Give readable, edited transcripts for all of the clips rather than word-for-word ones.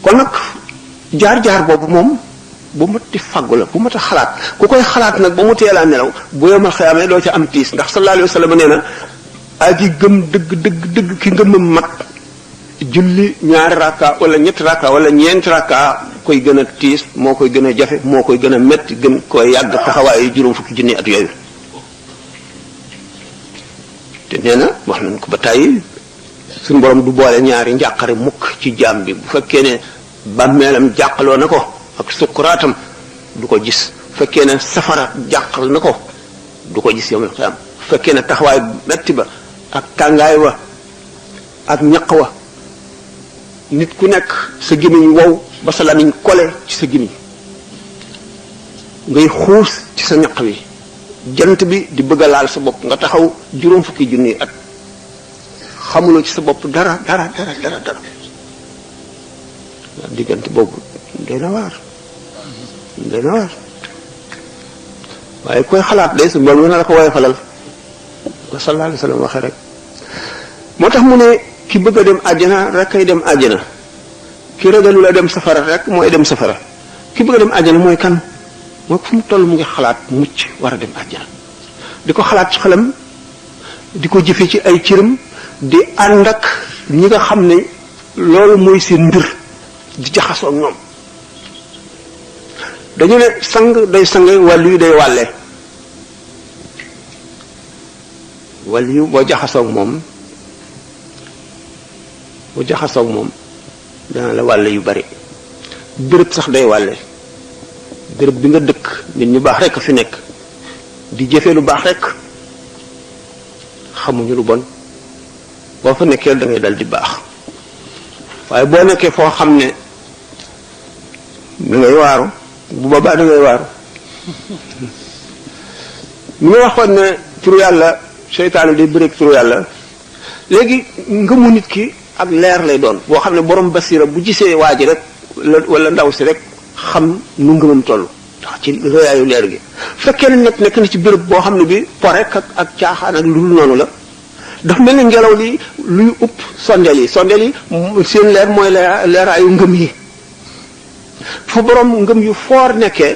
kon nag jaar-jaar boobu moom bu mat di faggu la bu mat a xalaat ku koy xalaat nag ba mu teelaa nelaw bu yomal xiyaamee doo ca am tiis ndax sallallahu alayhi wa sallam nee na aji gëm dëgg ki ngëmam mat julli ñaari rakka wala ñetti rakka wala ñeenti rakka koy gën a tiis moo koy gën a jafe moo koy gën a metti gën koy yàgg taxawaayu juróom fukki junni at yooyu te nee na wax nañ ko ba tàyyi suñu borom du boole ñaari njàqare mukk ci jaam bi bu fekkee ne bàmmeelam jàqaloo na ko ak sukkuraatam du ko gis bu fekkee ne safara jàqal na ko du ko gis yawmal qiyaam bu fekkee ne taxawaay metti ba ak tàngaay wa ak ñaq wa nit ku nekk sa gémmiñ wow ba sa lamiñ kole ci sa gémmiñ ngay xuus ci sa ñaq wi jant bi di bëgg a laal sa bopp nga taxaw juróom fukki junni at xamuloo ci sa bopp dara diggante boobu day na waar waaye koy xalaat day su borom na la ko woy falal ko sallallahu alayhi wa sallam waxee rek moo tax mu ne ki bëgg a dem àjjana rek kay dem àjjana ki ragalul a dem safara rek mooy dem safara ki bëgg a dem àjjana mooy kan mooy fu mu toll mu ngi xalaat mucc war a dem àjjana di ko xalaat ci xelam di ko jëfe ci ay cëram di ànd ak ñi nga xam ne loolu mooy seen mbir di jaxasoo ak ñoom dañu ne sang day sang wàllu yu day wàlle wàllu yu boo jaxasoo ak moom dana la wàlle yu bari béréb sax day wàlle béréb bi nga dëkk nit ñu baax rekk fi nekk di jëfe lu baax rekk xamuñu lu bon boo fa nekkee da ngay dal di baax waaye boo nekkee foo xam ne da ngay waaru bu boobaa da ngay waaru ni ma waxoon ne turu yàlla seytaane day bëreeg turu yàlla léegi ngëmu nit ki ak leer lay doon boo xam ne borom basira bu gisee waa ji rek wala ndaw si rek xam nu ngëmam toll ndax ci rëyaayu leer gi fekkee ne nekk na ci béréb boo xam ne bi po rek ak caaxaan ak lu dul noonu la dafa mel ni ngelaw li luy upp sondeel yi seen leer mooy leeraayu ngëm yi fa borom ngëm yu foor nekkee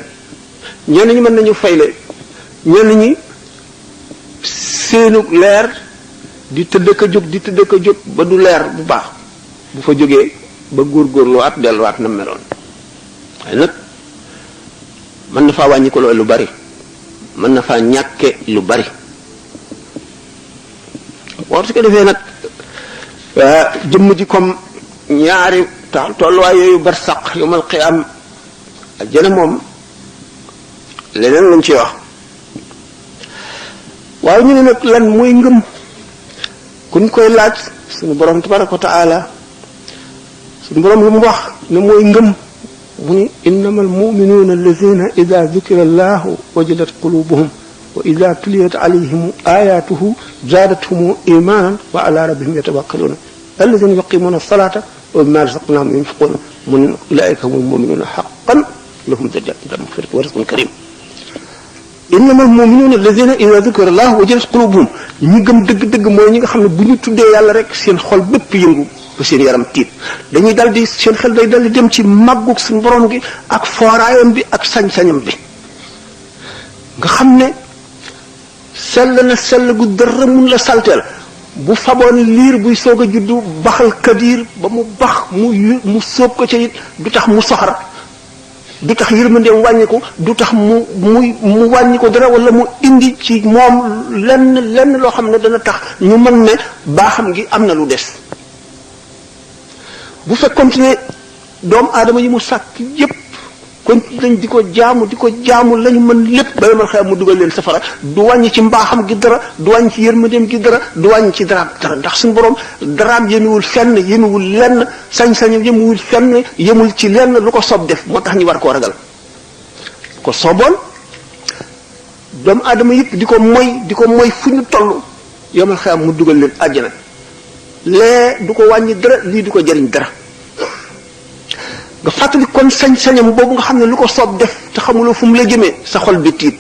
ñenn ñi mën nañu fayle ñenn ñi seenu leer di tëdd ka jóg ba du leer bu baax bu fa jógee ba góorgóorloo at delluwaat na meloon waaye nag mën na faa wàññi ko lu bari mën na faa ñàkke lu bari war su ko defee nag jëmm ji comme ñaari tolluwaay yooyu barsaq yawmal qiyaam ajjana moom leneen lañ ci wax waaye ñu ne nag lan mooy ngëm kuñ koy laaj suñu borom tabaraka wa taala suñu borom lu mu wax ne mooy ngëm mu ni innamal mu'minuuna allazina ida dukira allahu wajilat qulubuhum wa ida tuliyat alayhim ayatuhu zaadathum imanan wa ala rabbihim yatawakkaluna allazina yuqimuna as-salata wa mimma razaqnahum yunfiquna mun ulaika humul mu'minuna haqqan lahum darajatun maghfiratan wa rizqun karim innamal mu'minuna allazina idha dhukira Allah wajilat qulubuhum ñi gëm dëgg-dëgg mooy ñi nga xam ne bu ñu tuddee yàlla rek seen xol bépp yëngu ba seen yaram tiit dañuy dal di seen xel day dal di dem ci màggug suñu borom gi ak fooraayam bi ak sañ-sañam bi nga xam ne sell gu dara mun la salteel bu faboon liir buy soog a juddu baxal kadir ba mu bax mu sóob ko ca it du tax mu soxar du tax yërmandeem wàññiku du tax mu wàññiku dara wala mu indi ci moom lenn loo xam ne dana tax ñu mën ne baaxam gi am na lu des bu fekkoon ne doomu aadama yi mu sàkk yépp kon dañ di ko jaamu lañu mën lépp ba yomal xew mu dugal leen safara du wàññi ci mbaaxam gi dara du wàññi ci yërmandeem gi dara du wàññi ci dara ndax suñu borom daraam yemewul fenn yemewul lenn sañ-sañam yemewul fenn yemul ci lenn lu ko soob def moo tax ñu war koo ragal ko sooboon doomu aadama yëpp di ko moy fu ñu toll yomal xew mu dugal leen àjjana lee du ko wàññi dara lii du ko jariñ dara nga fàttali kon sañ-sañam boobu nga xam ne lu ko soob def te xamuloo fu mu la jëmee sa xol bi tiit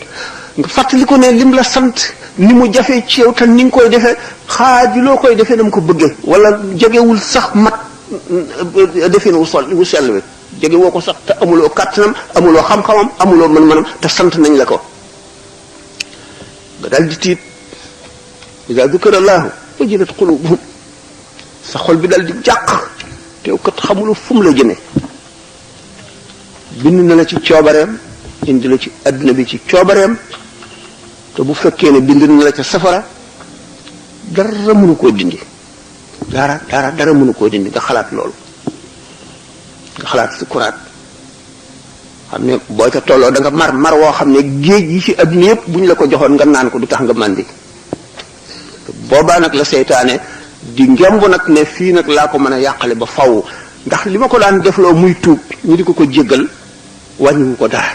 nga fàttali ko ne lim la sant ni mu jafee ci yow te ni nga koy defee xaajuloo koy defee na mu ko bëggee wala jegewul sax mat defin wu sell bi jege woo ko sax te amuloo kàttanam amuloo xam-xamam amuloo mën-mënam te sant nañ la ko nga dal di tiit iza dukira allahu wajilat qulubuhum sa xol bi dal di jàq teew kat xamuloo fu mu la jëme bind na la ci coobareem indi la ci adduna bi ci coobareem te bu fekkee ne bind na la ca safara dara mënu koo dindi dara mënu koo dindi nga xalaat loolu nga xalaat sukuraat xam ne boo ca tolloo da nga mar woo xam ne géej yi ci adduna yëpp bu ñu la ko joxoon nga naan ko du tax nga màndi boobaa nag la seytaane di ngemb nag ne fii nag laa ko mën a yàqale ba faw ndax li ma ko daan defloo muy tuub ñu di ko jéggal wàññiwu ko dara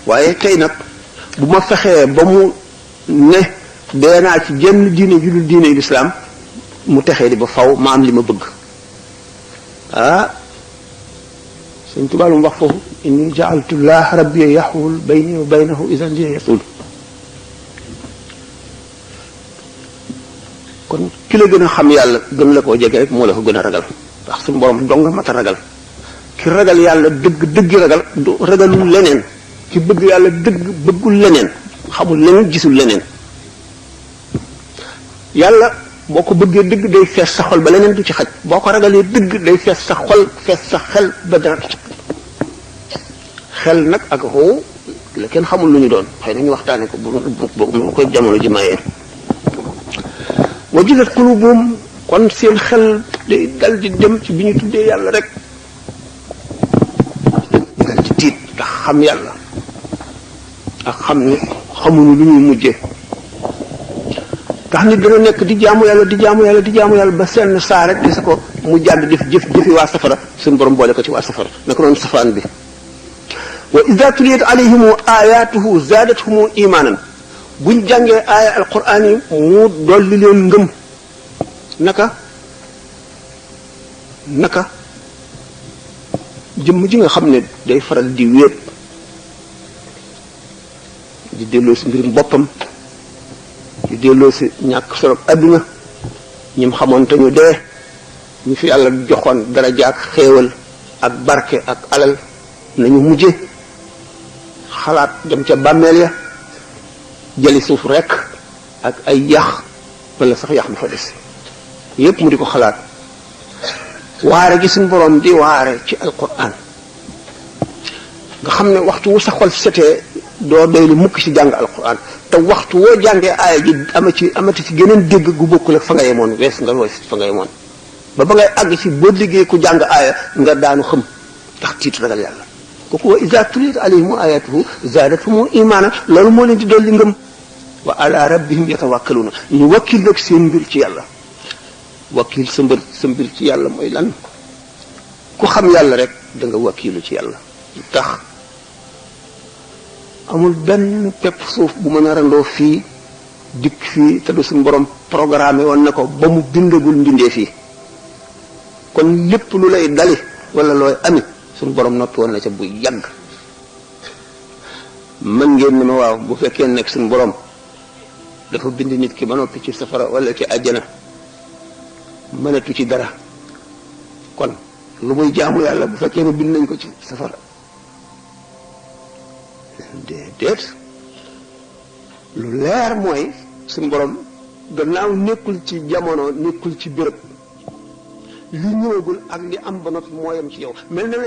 waaye tey nag bu ma fexee ba mu ne dee naa ci jenn diine ju dul diine lislaam mu texee di ba faw ma am li ma bëgg Sëñ Tuubaa lu mu wax foofu inni ja'altu llaha rabbi yaxul bayni wa baynahu idan li yatul kon ki la gën a xam yàlla gën la koo jege rek moo la ko gën a ragal ndax suñu borom dong nga mat a ragal ki ragal yàlla dëgg ragal du ragalul leneen ki bëgg yàlla dëgg bëggul leneen xamul leneen gisul leneen yàlla boo ko bëggee dëgg day fees sa xol ba leneen du ci xaj boo ko ragalee dëgg day fees sa xol fees sa xel ba dara xel nag ak xoo la kenn xamul lu ñu doon xëy na ñu waxtaane ko bu koy jamono ji mayee wajilat qulubuhum kon seen xel day dal di dem ci bi ñu tuddee yàlla rek dal ci tiit ndax xam yàlla ak xam ne xamuñu lu ñuy mujjee tax nit dana nekk di jaamu yàlla ba seen saa rek gis ko mu jàdd jëfi waa safara suñu borom boole ko ci waa safara naka noonu safaan bi wa iza tuliyat alayhim ayatuhu zaadathum imanan buñ jàngee aaya alquran yi mu dolli leen ngëm naka jëmm ji nga xam ne day faral di wéet di delloo si mbirum boppam di delloo si ñàkk solo adduna ñim xamoon te ñu dee ñu fi yàlla joxoon daraja ak xéewal ak barke ak alal nañu mujje xalaat dem ca bàmmeel ya jëli suuf rekk ak ay yax wala sax yax du fa des yépp mu di ko xalaat waare gi suñu borom di waare ci alquran nga xam ne waxtu wu sa xol setee doo doylu mukk ci jàng alquran te waxtu woo jàngee aaya ji amati ci geneen dégg gu bokkul ak fa nga yemoon wees nga wees fa nga yemoon ba ngay àgg ci boo liggéey ku jàng aaya nga daanu xam ndax tiit ragal yàlla kooku wa iza tuliyat alayhim ayatuhu zaadathum imaana loolu moo leen di dolli ngëm wa ala rabbihim yatawakkaluuna ñu wakkil nag seen mbir ci yàlla wakkil sa mbir ci yàlla mooy lan ku xam yàlla rek da nga wakkilu ci yàlla tax amul benn pepp suuf bu mën a randoo fii dikk fii te du suñu borom programmé woon na ko ba mu bindagul mbindee fii kon lépp lu lay dali wala looy ami suñu borom noppi woon na ca bu yàgg mën ngeen ni ma waaw bu fekkee nekk suñu borom dafa bind nit ki ba noppi ci safara wala ci àjjana mënatu ci dara kon lu muy jaamu yàlla bu fekkee ne bind nañ ko ci safara déedéet lu leer mooy suñu borom gannaaw nekkul ci jamono nekkul ci béréb li ñëwagul ak li am ba noppi mooyam ci yow mel na